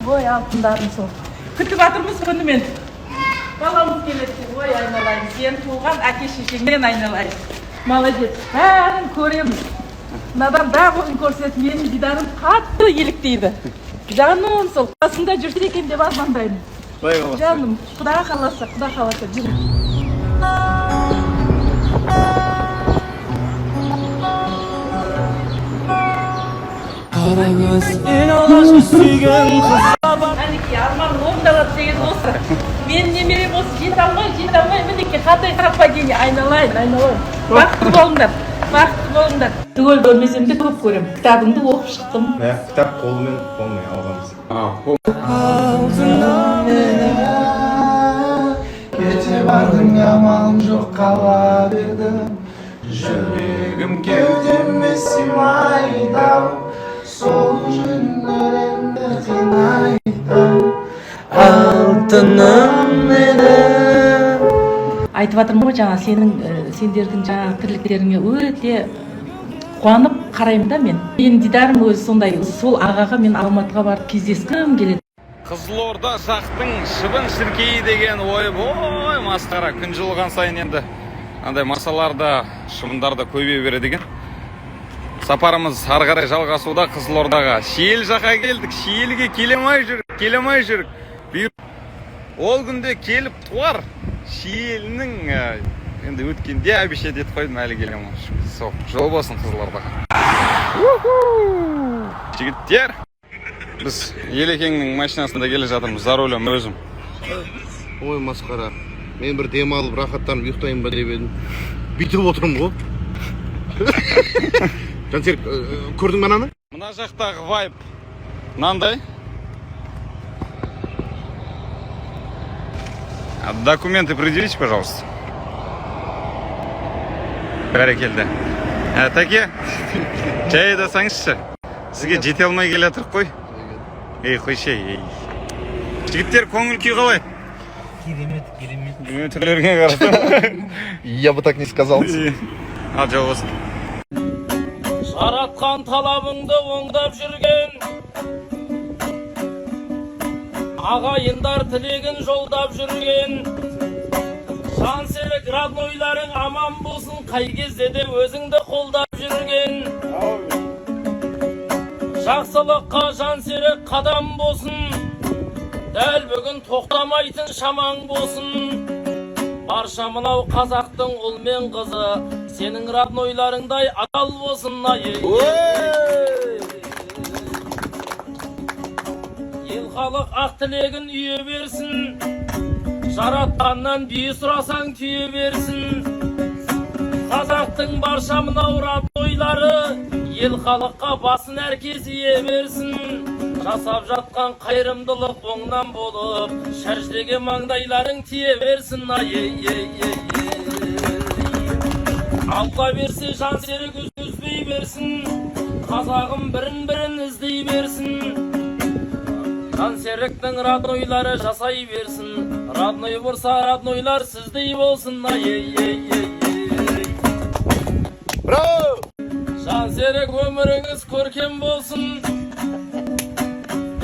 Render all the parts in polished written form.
Ой, алтындарым, сол күтіп жатырмыз күнімен, баламыз келеді деп. Ой, айналайын, сен туған әке шешеңнен айналайын, молодец, бәрін көреміз. Мынадан барлығын көрсетіп, менің дидарым қатты еліктейді. Жаным, сол қасында жүрсе екен деп армандаймын. Құдай қаласа. Жаным, құдай қаласа, құдай қаласа, жүр. Қара көз, ең алғашқы сүйген қыз. Әнекей, арман орындалады деген осы. Менің немерем осы жете алмай, жете алмай, мінекей, қандай совпадение. Айналайын, айналайын, бақытты болыңдар, бақытты болыңдар. Түгел көрмесем де, көп көремін. Кітабыңды оқып шықтым. Иә, кітап қолымен болмай алғанбыз. Алтыным менің. Кете бардың, амалым жоқ, қала бердім. Жүрегім кеудеме сыймайды ау. Сол үшін өлеңді қинайды ау. Алтыным менің. Айтып жатырмын ғой жаңа, сенің сендердің жаңағы тірліктеріңе өте қуанып қараймын да мен. Менің дидарым өзі сондай. Сол ағаға мен Алматыға барып кездескім келеді. Қызылорда жақтың шыбын шіркейі деген, ойбой, масқара. Күн жылыған сайын енді андай масалар да, шыбындар да көбейе береді екен. Сапарымыз ары қарай жалғасуда. Қызылордаға, Шиелі жаққа келдік. Шиеліге келе алмай жүрік, келе алмай жүрік. Ол күнде келіп туар Шиелінің енді өткенде обещать етіп қойдым, әлі келе алмай. Сол жол болсын Қызылордаға. Уху! Жігіттер, біз Елекеңнің машинасында келе жатырмыз, за рулем өзім. Ой, масқара, мен бір демалып, рахаттанып ұйықтайын ба деп едім, бүйтіп отырмын ғой. Жансерік, көрдің бе ананы? Мына жақтағы вайб мынандай. А документы предъявите, пожалуйста. Бәрекелді. Ә, тәке, жай айдасаңызшы, сізге жете алмай келе жатырық қой. Ей, қойшы, ей. Жігіттер, көңіл күй қалай? Керемет, керемет. Түрлеріңе қарасам. Я бы так не сказал. Ал, жол болсын. Жаратқан талабыңды оңдап жүрген ағайындар тілегін жолдап жүрген Жансерік роднойларың аман болсын, қай кезде де өзіңді қолдап жүрген. Жақсылыққа, Жансерік, қадам болсын, дәл бүгін тоқтамайтын шамаң болсын. Барша мынау қазақтың ұл мен қызы сенің роднойларыңдай адал болсын, ай. Ел, халық ақ тілегін үйе берсін, жаратқаннан бие сұрасаң, түйе берсін. Қазақтың барша мынау роднойлары ел, халыққа басын әркез ие берсін. Жасап жатқан қайырымдылық оңнан болып, шәждеге маңдайларың тие берсін, ай. Ей, ей, ей, ей. Алла берсе, жан серік үзбей берсін, қазағым бірін бірін іздей берсін. Жан серіктің роднойлары жасай берсін, родной болса, роднойлар сіздей болсын, ай. Ей, ей, ей, ей. Браво! Жан серік, өміріңіз көркем болсын,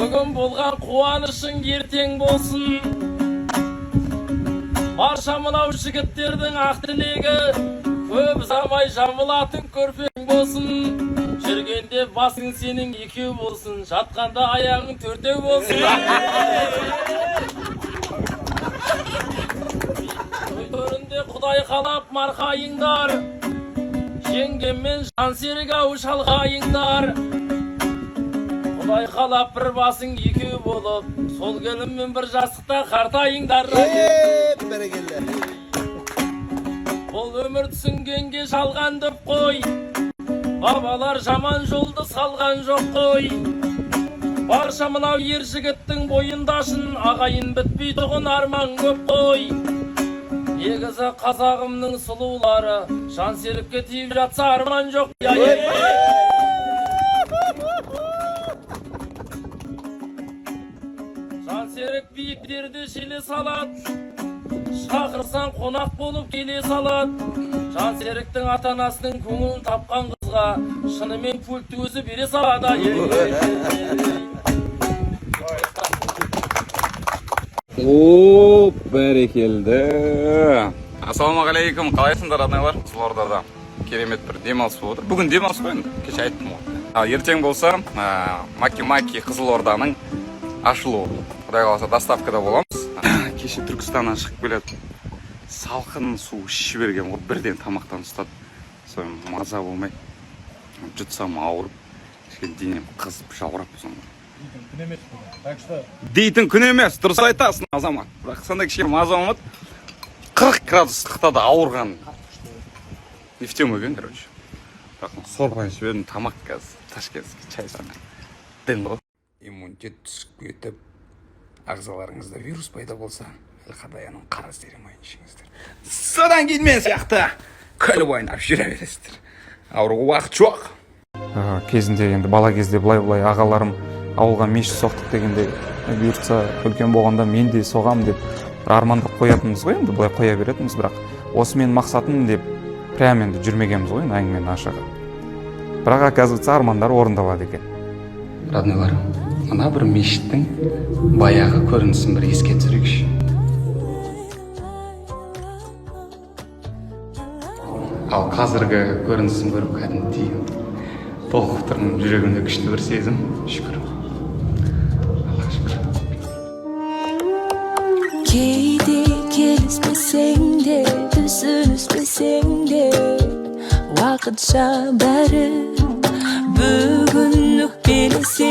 бүгін болған қуанышың ертең болсын. Барша мынау жігіттердің ақ тілегі көп ұзамай жамылатын көрпең болсын. Жүргенде басың сенің екеу болсын, жатқанда аяғың төртеу болсын. Той төрінде құдай қалап марқайыңдар, жеңгеммен Жансерік ау шалғайыңдар. Құдай қалап бір басың екеу болып, сол келінмен бір жастықта қартайыңдар. Бәрекелді. Бұл өмір түсінгенге жалған деп қой, бабалар жаман жолды салған жоқ қой. Барша мынау ер жігіттің бойында шын ағайын, бітпей тұғын арман көп қой. Негізі қазағымның сұлулары Жансерікке тиіп жатса, арман жоқ. Я, е, е. Жансерік биіктерді желе салады, шақырсаң, қонақ болып келе салады. Жансеріктің ата анасының көңілін тапқан қызға шынымен пультті өзі бере салады. Ей, ей, ей, ей. О, бәрекелді! Ассалаумағалейкум, қалайсыңдар, роднойлар? Қызылордада керемет бір демалыс болып отыр. Бүгін демалыс қой енді, кеше айттым ғой. Ал ертең болса, Маки Маки Қызылорданың ашылуы. Құдай қаласа, доставкада боламыз. Кеше Түркістаннан шығып келеді. Салқын су ішіп жіберген ғой, бірден тамақтан ұстады. Сонымен маза болмай, жұтсам ауырып, кішкене денем қызып, жаурап соны. Дейтін күн емес, дұрыс айтасың, азамат. Бірақ сондай кішкене маза болмады. 40 градус ыстықта да ауырған. Не в тему екен, короче. Бірақ сорпа ішіп едім, тамақ қазір ташкентский чай сана. Дін ғой. Иммунитет түсіп кетіп, ағзаларыңызда вирус пайда болса, Әлқадаяның қара майын ішіңіздер. Содан кейін мен сияқты күліп ойнап жүре бересіздер. Ауруға уақыт жоқ. Кезінде енді бала кезде былай былай ағаларым ауылға мешіт соқтық дегенде, бұйыртса, үлкен болғанда мен де соғам деп бір армандап қоятынбыз ғой енді, былай қоя беретінбіз. Бірақ осы менің мақсатым деп прям енді жүрмегенбіз ғой енді, әңгіменің ашығы. Бірақ, оказывается, армандар орындалады екен. Роднойлар, мына бір мешіттің баяғы көрінісін бір еске түсірейікші. Ал қазіргі көрінісін көріп, кәдімгідей толқып тұрмын, жүрегімде күшті бір сезім. Шүкір, Аллаға шүкір. Кейде келіспесең де, түсініспесең де, уақытша бәрі. Бүгін өкпелесең